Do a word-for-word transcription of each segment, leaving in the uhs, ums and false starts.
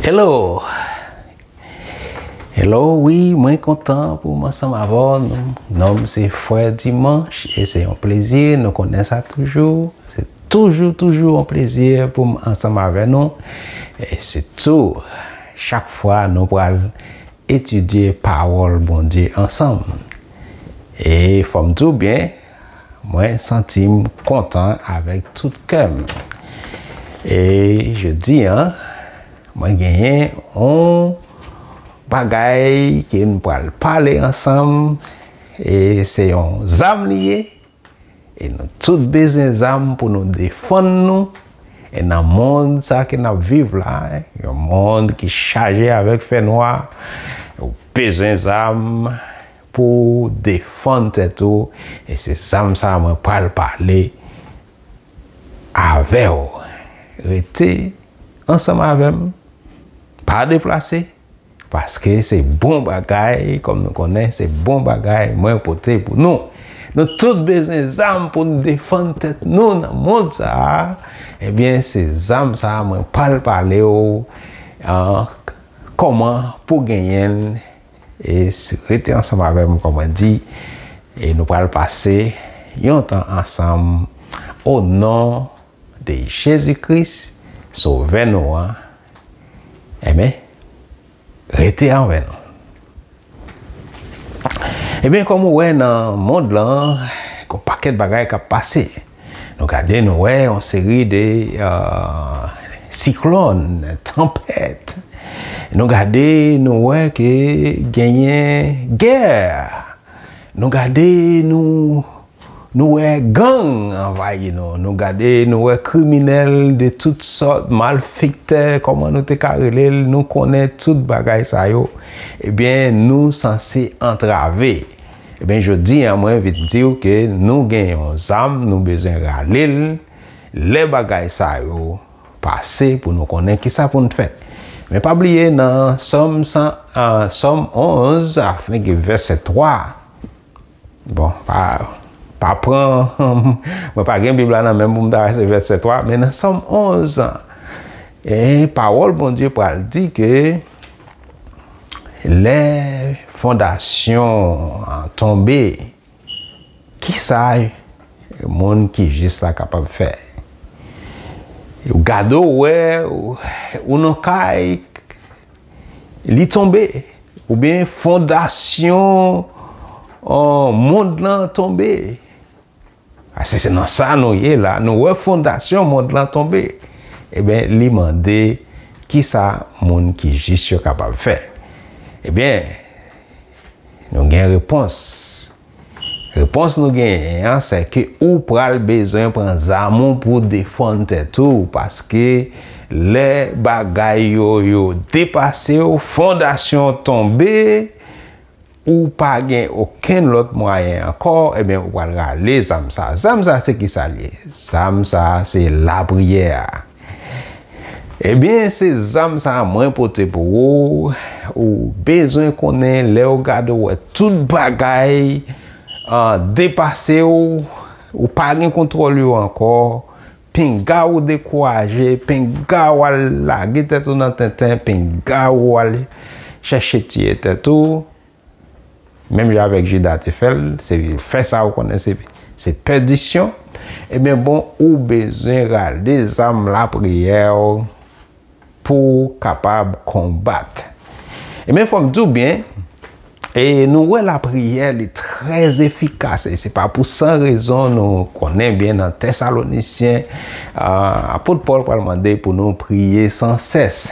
Hello! Hello, wi, mwen kontan pou m ansanm avè w. Non, non m se Frè Dimanche e se yon plezi, nou konnen sa toujou. Se toujou, toujou yon plezi pou m ansanm avè nou. E sitou, chak fwa nou pral etidye pawòl Bondye ansanm. E fò m di w byen, mwen santi m kontan avèk tout kè m. E jodi a, mwen genyen yon bagay ke n pral pale ansanm, e se yon zam li ye, e nou tout bezwen zam pou nou defann nou, e nan mond sa ke n ap viv la, yon mond ki chaje avèk fènwa, ou bezwen zam pou defann tèt ou, e se zam sa mwen pral pale avè w. Rete ansanm avè m, pa deplase, paske se bon bagay, kòm nou konnen, se bon bagay mwen pote pou nou. Nou tout bezwen zam pou n defann tèt nou nan mond sa a. Ebyen, se zam sa a mwen pral pale w, ah, kòman pou genyen l. E s- rete ansanm avè m, kòm mwen di, e nou pral pase yon tan ansanm o non de Jezi Kris, Sovè nou an. Ebyen, rete avè nou. Ebyen, kòm ou wè nan mond lan, gon pakèt bagay k ap pase. Nou gade, nou wè yon seri de, euh, siklòn, tanpèt. Nou gade, nou wè ke genyen gè. Nou gade, nou, nou wè gang anvayi nou. Nou gade, nou wè kriminèl de tout sòt, malfektè, kòman nou te ka rele l, nou konnen tout bagay sa yo. Ebyen, nou sanse antrave. Ebyen, jodi a, mwen vin di w ke nou gen yon zam, nou bezwen rale l lè bagay sa yo pase pou nou konnen kisa pou n fè. Men pa bliye nan Sòm san, ah, Sòm onz, afen ke vèsè twa. Bon, pa, pa pran, mwen pa gen Bib la nan men m pou m ta rese vèsè twa, men nan Sòm onz, e pawòl Bondye pral di ke lè fondasyon an tonbe, kisa moun ki jis la kapab fè? Ou gade, ou wè, ou, ou nan kay, li tonbe, oubyen fondasyon, euh, mond lan tonbe. Paske se nan sa nou ye la, nou wè fondasyon mond lan tonbe. Ebyen, li mande, kisa moun ki jis yo kapab fè? Ebyen, nou gen repons. Repons nou genyen an, se ke ou pral bezwen pran zam ou pou defann tèt ou, paske lè bagay yo, yo depase w, fondasyon tonbe, ou pa gen okenn lòt mwayen ankò, ebyen, ou pral rale zam sa. Zam sa, se ki sa l ye? Zam sa, se lapriyè a. Ebyen, se zam sa a mwen pote pou ou. Ou bezwen konnen, lè ou gade, ou wè tout bagay, ah, depase w, ou pa gen kontwòl yo ankò, pinga ou dekouraje, pinga ou al lage tèt ou nan tenten, pinga ou al chèche tiye tèt ou. Menm jan avèk Jida te fè l, se fè sa ou konnen se, se pèdisyon. Ebyen, bon, ou bezwen rale zam lapriyè w pou w kapab konbat. Ebyen, fò m di w byen, e nou wè lapriyè, li trè efikas. E se pa pou san rezon nou konnen byen nan Tèsalonisyen, ah, apot Pòl pral mande pou nou priye san sès.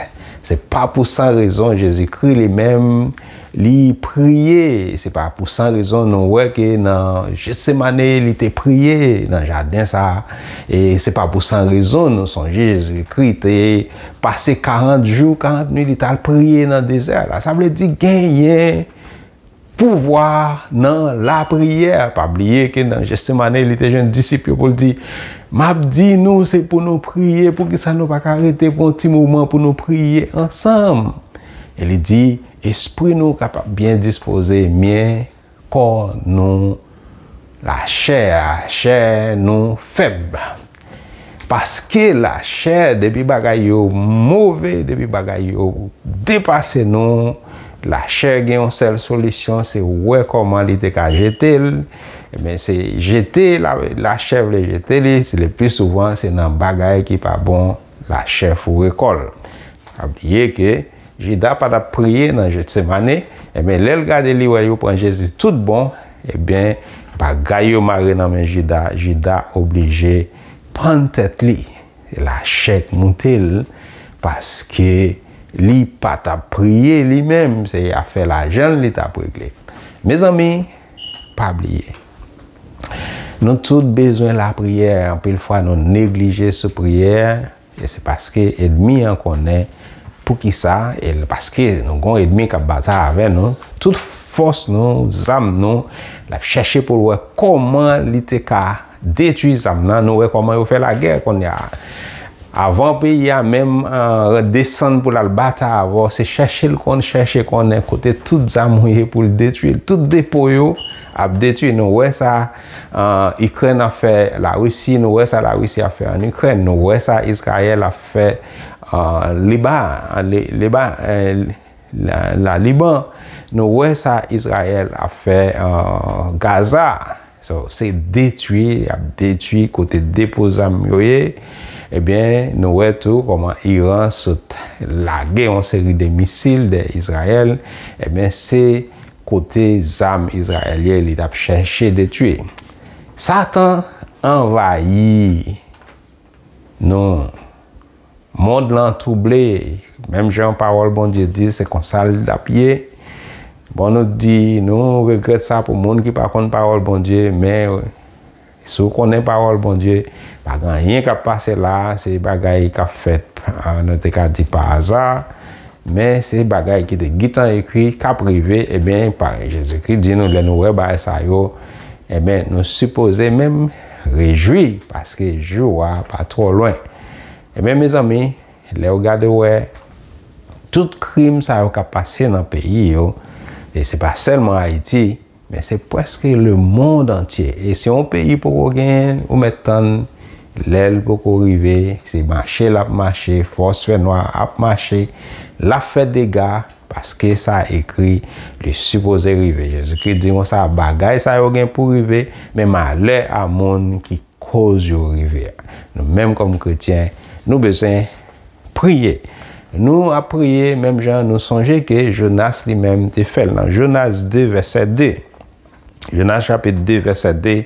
Se pa pou san rezon Jezikri li menm, li priye. Se pa pou san rezon nou wè ke nan Jetsemane, li te priye nan jaden sa a. E se pa pou san rezon nou sonje Jezikri te pase karant jou, karant nuit, li t al priye nan dezè la. Sa vle di genyen pouvwa nan lapriyè. Pa bliye ke nan Jetsemane, li te jwenn disip yo pou l di, "M ap di nou, se pou nou priye. Poukisa nou pa ka rete pou yon ti moman pou nou priye ansanm?" E li di, "Espri nou kapab byen dispoze, men kò nou, lachè a, chè nou fèb." Paske lachè, depi bagay yo move, depi bagay yo depase nou, lachè gen yon sèl solisyon, se wè kòman li te ka jete l. Ebyen, se jete la, lachè vle jete li, se le pli souvan, se nan bagay ki pa bon, lachè foure kò l. Pa bliye ke Jida pa t ap priye nan Jetsemane, ebyen, lè l gade li wè yo pran Jezi tout bon, ebyen, bagay yo mare nan men Jida, Jida oblije pann tèt li. Lachè k moute l, paske li pa t ap priye li menm, se afè lajan l li t ap regle. Mezanmi, pa bliye. Nou tout bezwen lapriyè. Anpil fwa, nou neglije sou priyè. E se paske ènmi an konnen poukisa, e paske nou gon ènmi k ap batay avè nou, tout fòs nou, zam nou, l ap chèche pou l wè kòman li te ka detwi zam nan. Nou wè kòman yo fè lagè kounye a. Avan peyi a menm, ah, desann pou l al batay avè w, se chèche l konn, chèche konnen kote tout zam ou ye pou l detwi l. Tout depo yo ap detwi. Nou wè sa, ah, Ikrèn ap fè Larisi, nou wè sa Larisi ap fè ann Ikrèn, nou wè sa Izrayèl ap fè, ah, Liba, Li-, Liba, eh, la, la Liban, nou wè sa Izrayèl ap fè, ah, Gaza. So, se detwi, y ap detwi kote depo zam yo ye. Ebyen, nou wè tou kòman Iran sot lage yon seri de misil dèyè Izrayèl. Ebyen, se kote zam Izrayèl ye, li t ap chèche detwi. Satan anvayi nou. Mond lan twouble, menm jan pawòl Bondye di, se konsa l ap ye. Bon, nou di, nou regrèt sa pou moun ki pa konn pawòl Bondye, men si w konnen pawòl Bondye, pa gen anyen k ap pase la, se bagay k ap fèt, ah, nou te ka di pa aza, men se bagay ki te gentan ekri, k ap rive, ebyen, parèy Jezikri di nou, lè nou wè bagay sa yo, ebyen, nou sipoze menm rejwi, paske jou a pa twò lwen. Ebyen, mezanmi, lè w gade w wè tout krim sa yo k ap pase nan peyi yo, e se pa sèlman Ayiti, men se prèske lemonn antye. E si yon peyi poko genyen, ou mèt tann lè l poko rive, se mache l ap mache, fòs fènwa ap mache, l ap fè dega, paske sa ekri, li sipoze rive. Jezikri di konsa, bagay sa yo gen pou rive, men malè a moun ki koz yo rive a. Nou menm kòm kretyen, nou bezwen priye. Nou ap priye menm jan nou sonje ke Jonas li menm te fè l nan Jonas de vèsè de. Jonas chapit de vèsè de,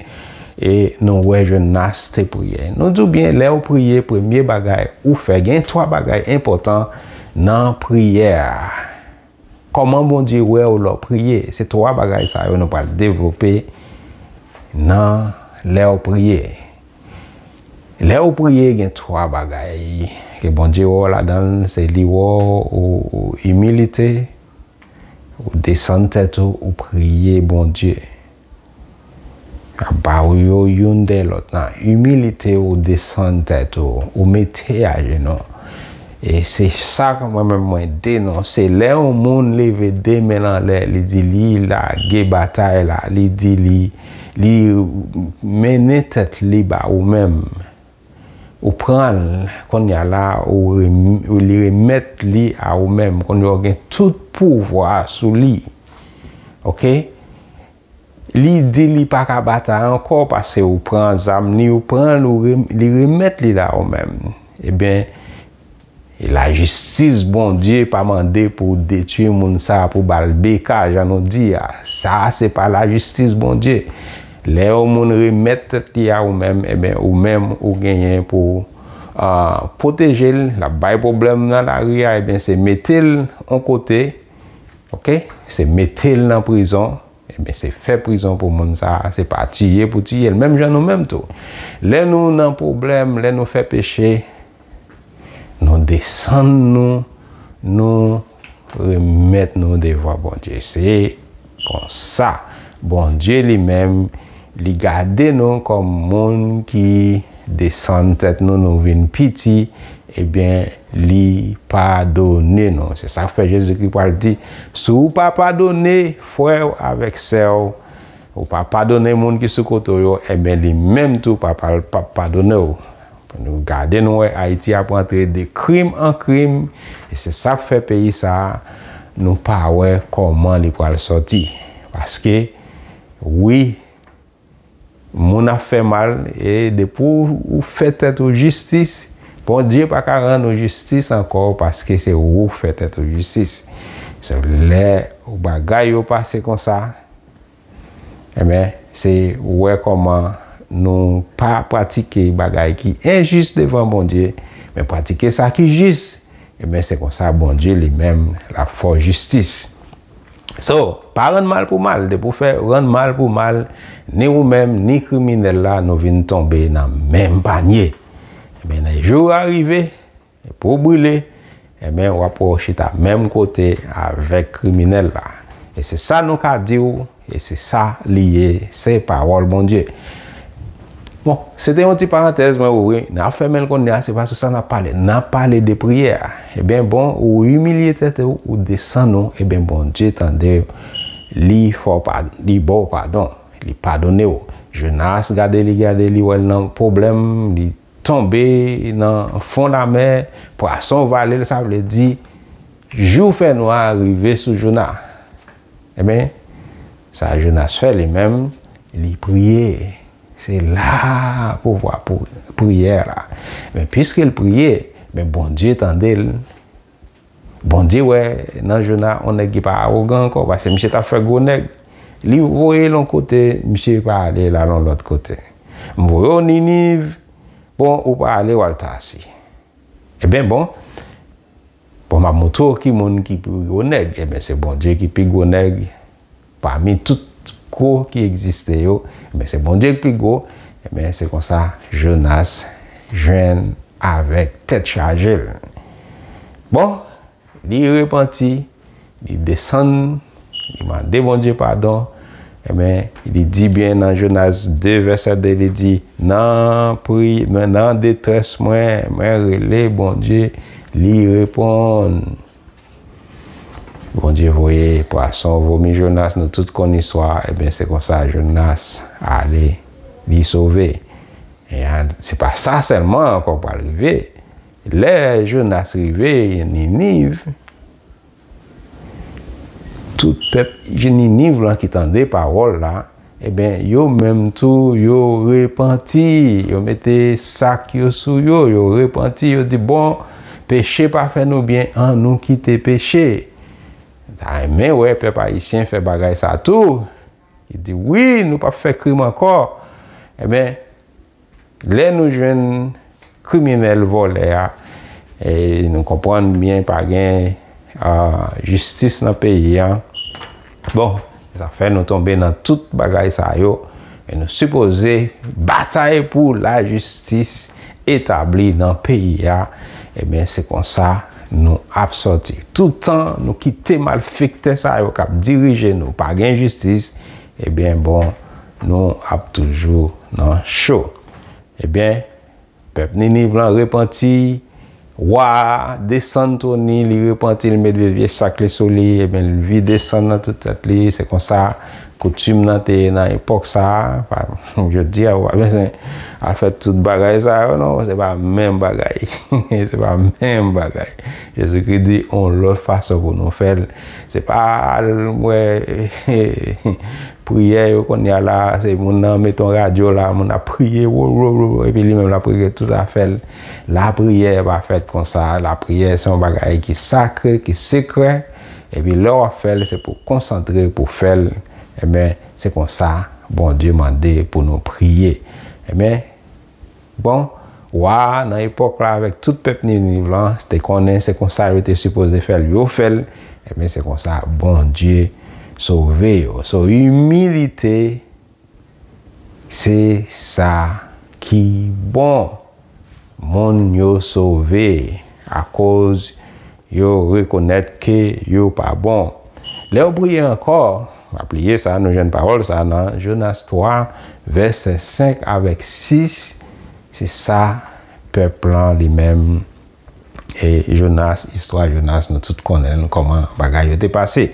e nou wè Jonas te priye. Nou di w byen, lè w priye, premye bagay ou fè, gen twa bagay enpòtan nan priyè a. Kòman Bondye wè w lè w priye? Se twa bagay sa yo nou pral devlope nan lè w priye. Lè w priye, gen twa bagay ke Bondye wè w ladan l, se li wè w ou, ou imilite, ou desann tèt ou, ou priye Bondye. Ap ba w yo youn dèyè lòt. Nan imilite, ou desann tèt ou, ou mete ajenou. E se sa ke mwen menm mwen denonse. Lè yon moun leve de men l anlè, li di li lage batay la, li di li, li mennen tèt li ba ou menm. Ou pran l, kounye a la, ou rem-, ou li remèt li a ou menm. Kounye a ou gen tout pouvwa sou li. Oke? Li di li pa ka batay ankò paske ou pran zam li, ou pran l, ou rem-, li remèt li la ou menm. Ebyen, e lajistis Bondye pa mande pou w detwi moun sa a, pou w ba l beka, jan nou di a. Sa a se pa lajistis Bondye. Lè yon moun remèt tèt li a ou menm, ebyen, ou menm, ou genyen pou w, ah, pwoteje l, l ap bay pwoblèm nan lari a, ebyen, se mete l yon kote, oke? Se mete l nan prizon, ebyen, se fè prizon pou moun sa a, se pa tiye pou tiye l, menm jan nou menm tou. Lè nou nan pwoblèm, lè nou fè peche, nou desann nou, nou remèt nou devan Bondye. Se konsa, Bondye li menm, li gade nou kòm moun ki desann tèt nou, nou vin piti, ebyen, li padone nou. Se sa k fè Jezikri pral di, si w pa padone frè w avèk sè w, ou pa padone moun ki sou kote w yo, ebyen, li menm tou, Papa l p ap padone w. Nou gade, nou wè Ayiti ap rantre de krim an krim, e se sa k fè peyi sa a, nou pa wè kòman li pral sòti. Paske, wi, moun ap fè mal, e depi w, ou fè tèt ou jistis, Bondye pa ka rann ou jistis ankò, paske se ou k fè tèt ou jistis. Se lè bagay yo pase konsa, Ebyen, se wè kòman nou pa pratike bagay ki enjis devan Bondye, men pratike sa ki jis, ebyen, se konsa Bondye li menm l ap fè w jistis. So, pa rann mal pou mal, depi w fè rann mal pou mal, ni ou menm, ni kriminèl la, nou vin tonbe nan menm panye. Ebyen, lè jou a rive, pou w brile, ebyen, w ap wè w chita menm kote avèk kriminèl la. E se sa nou ka di w, e se sa li ye, se pawòl Bondye. Bon, se te yon ti parantèz mwen ouvri, n a fèmen l kounye a, se pa sou sa n ap pale, n ap pale de priyè. Ebyen, bon, ou imilye tèt ou, ou desann ou, ebyen, Bondye tande, li fè w pa, li ba w padon, li padone w. Jonas, gade li, gade li, wè l nan pwoblèm, li tonbe nan fon lamè, pwason vale l, sa vle di, jou fènwa rive sou Jona. Ebyen, sa Jonas fè li menm, li priye. Se la pouvwa pou priyè la. Men piske l priye, men Bondye tande l. Bondye wè nan Jona yon nèg ki pa awogan ankò, paske misye t ap fè gwo nèg. Li voye l yon kote, misye pa ale, l al yon lòt kote. M voye w Niniv, bon, ou pa ale, w al Tasi. Ebyen, bon, bon, m ap montre w ki moun ki pi gwo nèg. Ebyen, se Bondye ki pi gwo nèg pami tout gwo ki egziste yo. Ebyen, se Bondye ki pi gwo. Ebyen, se konsa Jonas jwenn avèk tèt chaje l. Bon, li repanti, li desann, li mande Bondye padon. Ebyen, li di byen nan Jonas de vèsè de, li di, nan pri, men nan detrès mwen, mwen rele Bondye, li reponn. Bondye voye pwason vomi Jonas, nou tout konn istwa, ebyen, se konsa Jonas ale, li sove. E a, se pa sa sèlman ankò k pral rive. Lè Jonas rive Niniv, tout pèp Niniv lan ki tande pawòl la, ebyen, yo menm tou, yo repanti, yo mete sak yo sou yo, yo repanti, yo di, bon, peche pa fè nou byen, ann nou kite peche. Ta renmen wè pèp ayisyen fè bagay sa tou. Li di, wi, nou p ap fè krim ankò. Ebyen, lè nou jwenn kriminèl vòlè a, e nou konprann byen pa gen, ah, jistis nan peyi a. Bon, sa fè nou tonbe nan tout bagay sa yo. Men nou sipoze batay pou lajistis etabli nan peyi a. Ebyen, se konsa nou ap sòti. Toutan nou kite malfektè sa yo k ap dirije nou, pa gen jistis, ebyen, bon, nou ap toujou nan cho. Ebyen, pèp Niniv lan repanti, wa a desann tou ni, li repanti, li met vye, vye sak li sou li, ebyen, li vide san nan tout tèt li. Se konsa koutim nan te ye nan epòk sa a. Pa, jodi a, ou pa bezwen al fè tout bagay sa yo, non, se pa menm bagay. Se pa menm bagay. Jezikri di, yon lòt fason pou nou fè l. Se pa al wè priyè yo kounye a la, se moun nan met yon radyo la, moun ap priye, wo, wo, wo, epi li menm l ap regle tout afè l. Lapriyè pa fèt konsa. Lapriyè se yon bagay ki sakre, ki sekrè. Epi lè w ap fè l, se pou w konsantre pou w fè l. Ebyen, se konsa Bondye mande pou nou priye. Ebyen, bon, wa a, nan epòk la, avèk tout pèp Niniv lan, te konnen se konsa yo te sipoze fè l, yo fè l. Ebyen, se konsa Bondye sove yo. So, imilite, se sa ki bon. Moun yo sove akoz yo rekonèt ke yo pa bon. Lè yo priye ankò, w ap li sa, nou jwenn pawòl sa nan Jonas twa, vèsè senk avèk sis, se sa pèp lan li menm, e Jonas, istwa Jonas, nou tout konnen l, kòman bagay yo te pase.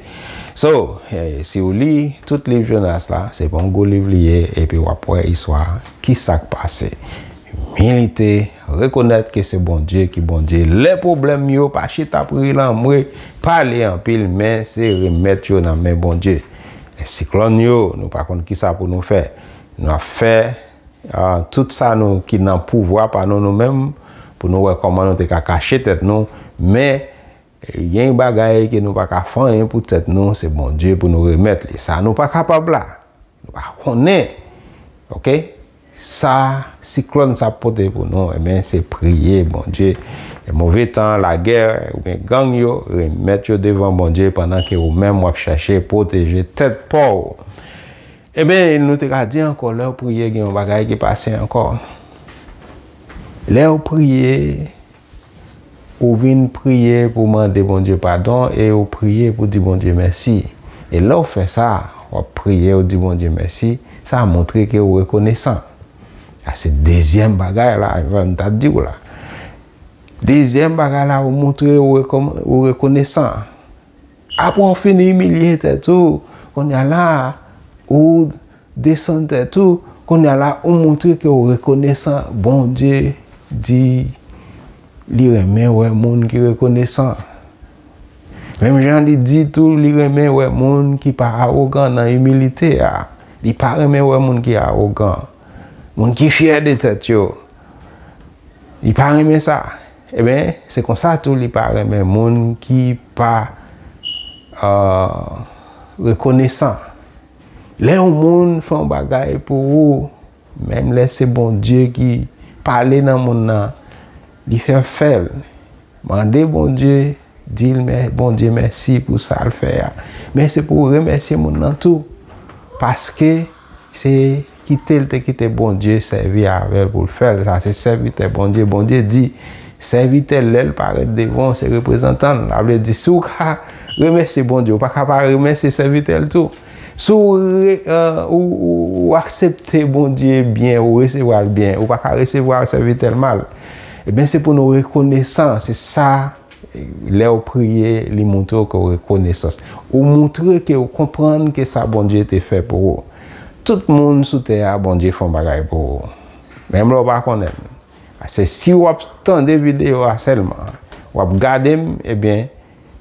So, e, si w li tout liv Jonas la, se pa yon gwo liv li ye, epi w ap wè istwa, ki sa k pase. Imilite, rekonèt ke se Bondye ki Bondye. Lè pwoblèm yo, pa chita ap ri lanmwe, pale anpil, men se remèt yo nan men Bondye. Lè siklòn yo, nou pa konn kisa pou nou fè. Nou ap fè, ah, tout sa nou ki nan pouvwa pa nou, nou menm, pou nou wè kòman nou te ka kache tèt nou, men gen bagay ke nou pa ka fè anyen pou tèt nou, se Bondye pou nou remèt li. Sa nou pa kapab la. Nou pa konnen. Oke? Sa siklòn sa ap pote pou nou, ebyen, se priye Bondye. Lè move tan, lagè, oubyen gang yo, remèt yo devan Bondye pandan ke ou menm w ap chache pwoteje tèt pa w. Ebyen, nou te ka di ankò, lè w priye, gen yon bagay ki pase ankò. Lè w priye, ou vin priye pou mande Bondye padon e ou priye pou di Bondye mèsi. E lè w fè sa, w ap priye, ou di Bondye mèsi, sa montre ke ou rekonesan. Sa se dezyèm bagay la, m ta di w la. Dezyèm bagay la, ou montre ou reko-, ou rekonesan. Apre w fin imilye tèt ou, kounye a la, ou desann tèt ou, kounye a la, ou montre ke w rekonesan. Bondye di li renmen wè moun ki rekonesan. Menm jan li di tou, li renmen wè moun ki pa awogan nan imilite a. Li pa renmen wè moun ki awogan, moun ki fyè de tèt yo. Li pa renmen sa. Ebyen, se konsa tou li pa renmen moun ki pa, euh, rekonesan. Lè yon moun fè yon bagay pou ou, menm lè se Bondye ki pale nan moun nan, li fè fè l. Mande Bondye, di l mè-, Bondye mèsi pou sa l fè a. Men se pou w remèsye moun nan tou. Paske se kite l te kite Bondye sèvi avè l pou l fè l. Sa se sèvitè Bondye. Bondye di, sèvitè l, lè l parèt devan w, se reprezantan l. Sa vle di, si w ka remèsye Bondye, ou pa ka pa remèsye sèvitè l tou. Si w re-, euh, ou, ou, ou aksepte Bondye byen, ou resevwa l byen, ou pa ka resevwa sèvitè l mal. Ebyen, se pou nou rekonesan, se sa, lè w priye, li montre w ke w rekonesans. Ou montre ke w konprann ke sa Bondye te fè pou ou. Tout moun sou tè a, Bondye fè yon bagay pou ou. Menm lè w pa konnen l. Paske si w ap tande videyo a sèlman, w ap gade m, ebyen,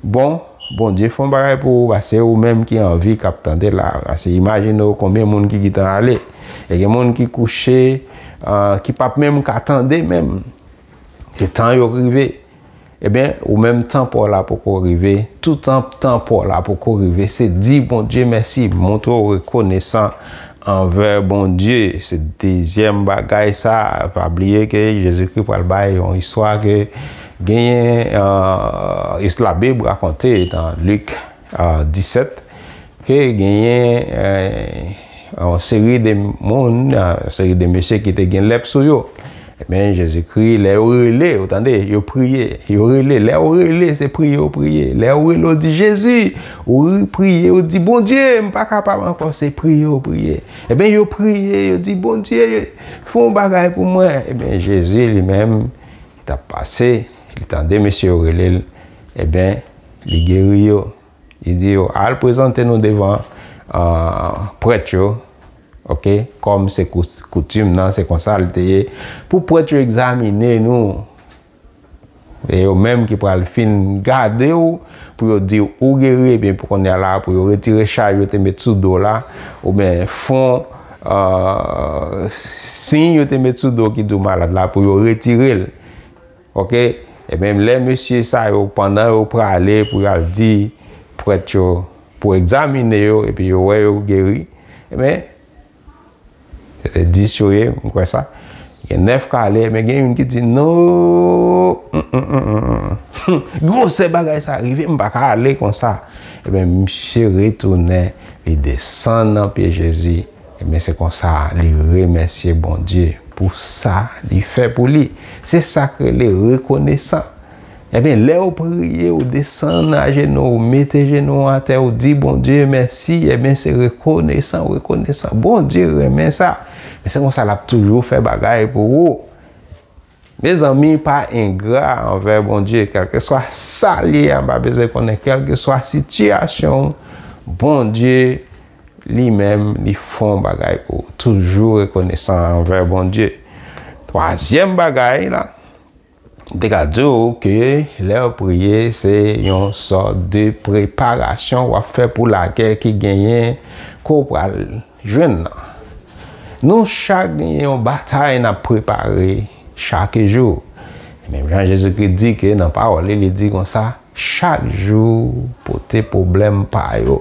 bon, Bondye fè yon bagay pou ou, paske se ou menm ki anvi k ap tande la. Paske imajine w konbyen moun ki gentan ale. E gen moun ki kouche, ah, ki p ap menm ka tande menm. Se tan yo rive. Ebyen, ou menm, tan pa w la poko rive. Toutan tan pa w la poko rive, se di Bondye mèsi, montre w rekonesan anvè Bondye. Se dezyèm bagay sa. Pa bliye ke Jezikri pral bay yon istwa ke genyen, euh, is-, Labib rakonte nan Lik, euh, disèt, ke genyen, euh, yon seri de moun, euh, yon seri de mesye ki te gen lèp sou yo. Ebyen, Jezikri, lè yo rele, ou tande, yo priye, yo rele. Lè yo rele, se priye yo priye. Lè yo rele, yo di, "Jezi," ou ri-, priye, yo di, "Bondye, m pa kapab ankò," se priye yo priye. Ebyen, yo priye, yo di, "Bondye, fè yon bagay pou mwen." Ebyen, Jezi li menm, li t ap pase, li tande mesye yo rele l, ebyen, li geri yo. Li di yo, "Al prezante nou devan, ah, prèt yo," oke, kòm se kou-, koutim nan, se konsa l te ye. Pou prèt yo egzamine nou, e yo menm ki pral fin gade w, pou yo di w ou geri, ebyen pou kounye a la, pou yo retire chay yo te met sou do la, oubyen fon, ah, siy yo te met sou do ki di w malad la, pou yo retire l. Oke? Ebyen, lè mesye sa yo, pandan yo prale pou y al di prèt yo, pou egzamine yo, epi yo wè yo geri, ebyen, se te dis yo ye, m kwè sa. Gen nèf k ale, men gen youn ki di, "Non, mm, mm, mm, mm, mm." Gwosè bagay sa rive, m pa ka ale konsa. Ebyen, misye retounen, li desann nan pye Jezi. Ebyen, se konsa li remèsye Bondye pou sa li fè pou li. Se sa k rele rekonesan. Ebyen, lè w priye, w desann ajenou, w mete jenou w atè, w di Bondye mèsi, ebyen, se rekonesan, rekonesan. Bondye renmen sa. Men se konsa l ap toujou fè bagay pou ou. Mezanmi, pa engra anvè Bondye, kèlkeswa sa l ye a, m pa bezwen konnen, kèlkeswa sitiyasyon w, Bondye li menm, li fè yon bagay pou ou. Toujou rekonesan anvè Bondye. Twazyèm bagay la, m te ka di w ke lè w priye, se yon sòt de preparasyon w ap fè pou lagè ki genyen, ke w pral jwenn nan. Nou chak genyen yon batay n ap prepare chak jou. Menm jan Jezikri di ke nan pawòl li, li di konsa, chak jou pote pwoblèm pa yo.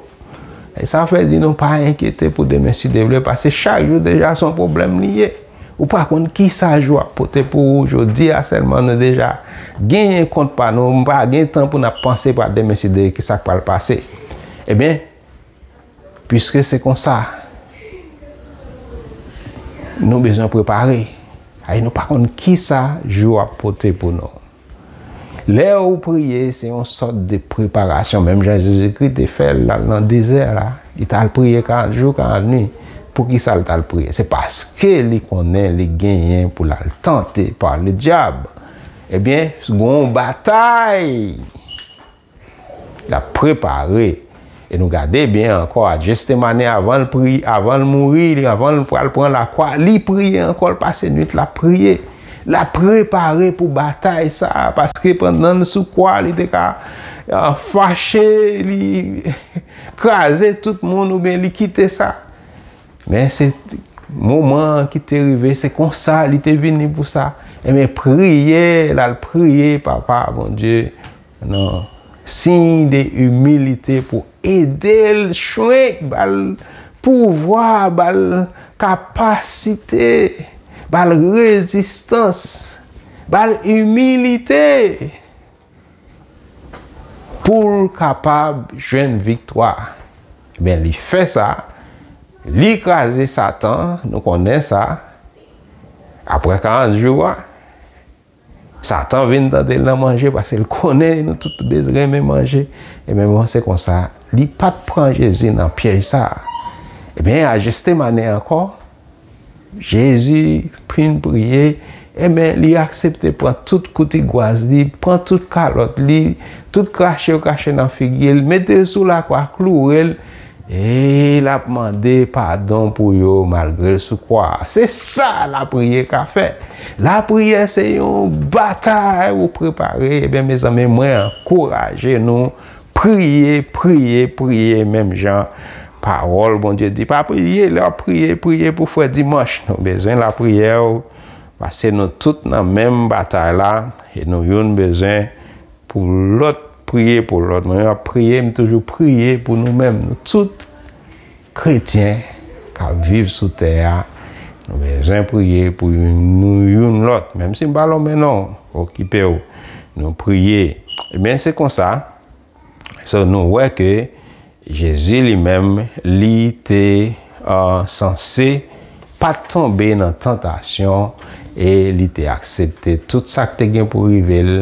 E sa fè di nou pa enkyete pou demen si Dye vle, paske chak jou deja se yon pwoblèm li ye. Ou pa konn ki sa jou ap pote pou ou, jodi a sèlman nou deja genyen kont pa nou, nou pa gen tan pou n ap panse pou demen si Dye ki sa k pral pase. Ebyen, piske se konsa, nou bezwen prepare. Ay, nou pa konn ki sa jou ap pote pou nou. Lè ou priye, se yon sòt de preparasyon. Menm jan Jezikri te fè l, l al nan dezè la, li t al priye karant jou, karant nuit. Poukisa l t al priye? Se paske li konnen li genyen pou l al tante pa le dyab. Ebyen, gon batay l ap prepare. E nou gade byen ankò, a Jetsemane, avan l pri, avan l mouri, li, avan l pral pran lakwa, li priye ankò, l pase nwit l ap priye. L ap prepare pou batay sa a, paske pandan l sou kwa, li te ka, ah, fache, li kraze tout moun oubyen li kite sa. Men se moman an ki te rive, se konsa li te vini pou sa. Ebyen, priye, l al priye, Papa Bondye, nan siy de imilite pou ede l, chwenk, ba l pouvwa, ba l kapasite, ba l rezistans, ba l imilite pou l kapab jwenn viktwa. Ebyen, li fè sa, li kraze Satan, nou konnen sa. Apre karant jou a, Satan vin tande l nan manje, paske l konnen nou tout bezwen renmen manje. Ebyen, bon, se konsa, li pa t pran Jezi nan pyèj sa a. Ebyen, a Jetsemane ankò, Jezi fin priye, ebyen, li aksepte pran tout koutigwaz li, pran tout kalòt li, tout krache yo krache nan figi l, mete l sou lakwa, kloure l, e l ap mande padon pou yo malgre l sou kwa a. Se sa lapriyè ka fè. Lapriyè se yon batay ou prepare. Ebyen, mezanmi, mwen ankouraje nou, priye, priye, priye, menm jan pawòl Bondye di, pa priye, lè w ap priye, priye pou frè Dimanch. Nou bezwen lapriyè, paske nou tout nan menm batay la, e nou youn bezwen pou lòt, priye pou lòt. Mwen menm ap priye, m toujou priye pou nou menm. Nou tout kretyen k ap viv sou tè a, nou bezwen priye pou youn, nou youn lòt. Menm si m pa lonmen non, okipe w. Nou priye. Ebyen, se konsa. So, nou wè ke Jezi li menm, li te, euh, sanse pa t tonbe nan tantasyon e li te aksepte tout sa k te gen pou rive l.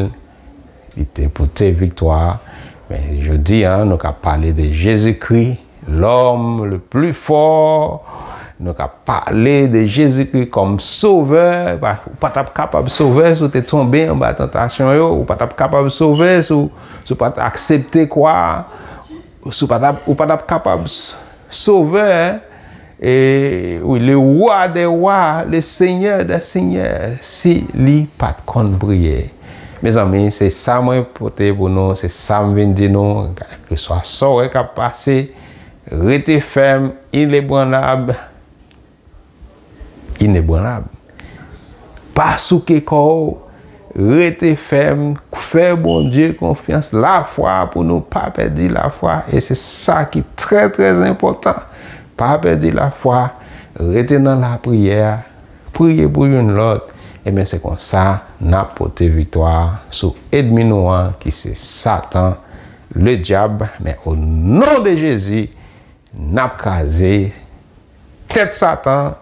Li te pote viktwa. Men jodi a, nou ka pale de Jezikri, l'homme le plus fort. Nou ka pale de Jezikri kòm sovè. Pa, ou pa t ap kapab sove si w te tonbe anba tantasyon yo. Ou pa t ap kapab sove si w, si w pa t aksepte kwa a. Si w pa t ap, ou pa t ap kapab s-, sove, e, wi, le roi des rois, le seigneur des seigneurs, si li pa t konn priye. Mezanmi, se sa mwen pote pou nou, se sa m vin di nou, kèlkeswa sa w wè k ap pase, rete fèm, inebranlab, inebranlab. Pa souke kò w, rete fèm, fè Bondye konfyans, lafwa pou nou pa pèdi lafwa, e se sa ki trè, trè enpòtan. Pa pèdi lafwa, rete nan lapriyè, priye pou youn lòt, ebyen se konsa n ap pote viktwa sou ènmi nou an ki se Satan, le dyab, men o non de Jezi, n ap kraze tèt Satan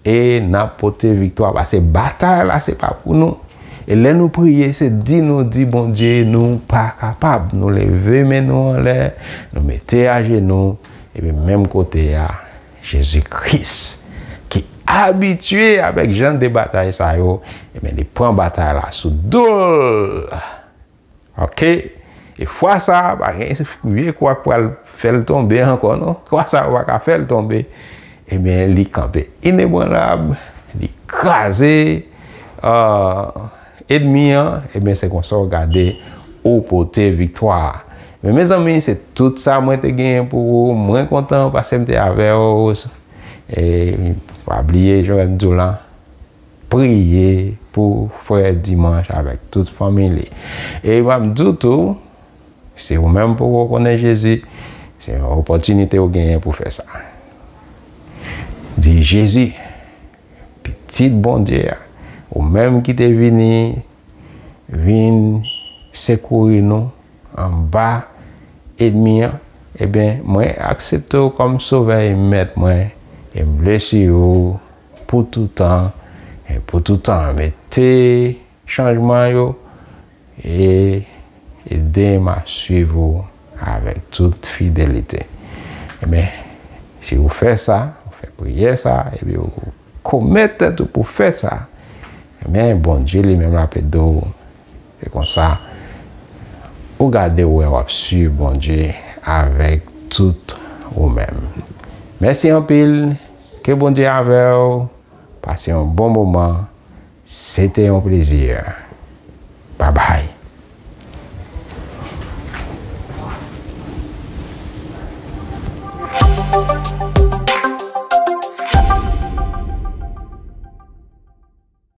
e n ap pote viktwa, paske batay la se pa pou nou. E lè nou priye, se di nou di Bondye nou pa kapab. Nou leve men nou anlè, nou mete ajenou, epi menm kote a, Jezi Kris, ki abitye avèk jan de batay sa yo, ebyen, li pran batay la sou do l. Oke? E fwa sa a, pa gen vye kwa k pral fè l tonbe ankò, non. Kwa sa a pa ka fè l tonbe. Ebyen, li kanpe inebranlab, li kraze, ah, ènmi an, ebyen, se konsa w gade ou pote viktwa a. Men, mezanmi, se tout sa mwen te genyen pou ou. Mwen kontan paske m te avè w. E pa bliye, jan m di w la, priye pou frè Dimanch avèk tout fanmi li. E m ap di w tou, si ou menm poko konnen Jezi, se yon opòtinite ou genyen pou fè sa. Di, Jezi, Pitit Bondye a, ou menm ki te vini, vin sekouri nou anba ènmi an, ebyen, mwen aksepte w kòm Sovè e Mèt mwen, e m vle suiv ou pou toutan, e pou toutan. Mete chanjman yo e ede m a suiv ou avèk tout fidelite. Ebyen, si ou fè sa, ou fè priyè sa, epi ou komèt tèt ou pou fè sa, ebyen, Bondye li menm l ap ede w. Se konsa, ou gade w wè w ap suiv Bondye avèk tout ou menm. Mèsi anpil, ke Bondye avè w, pase yon bon moman, se te yon plezi. Babay.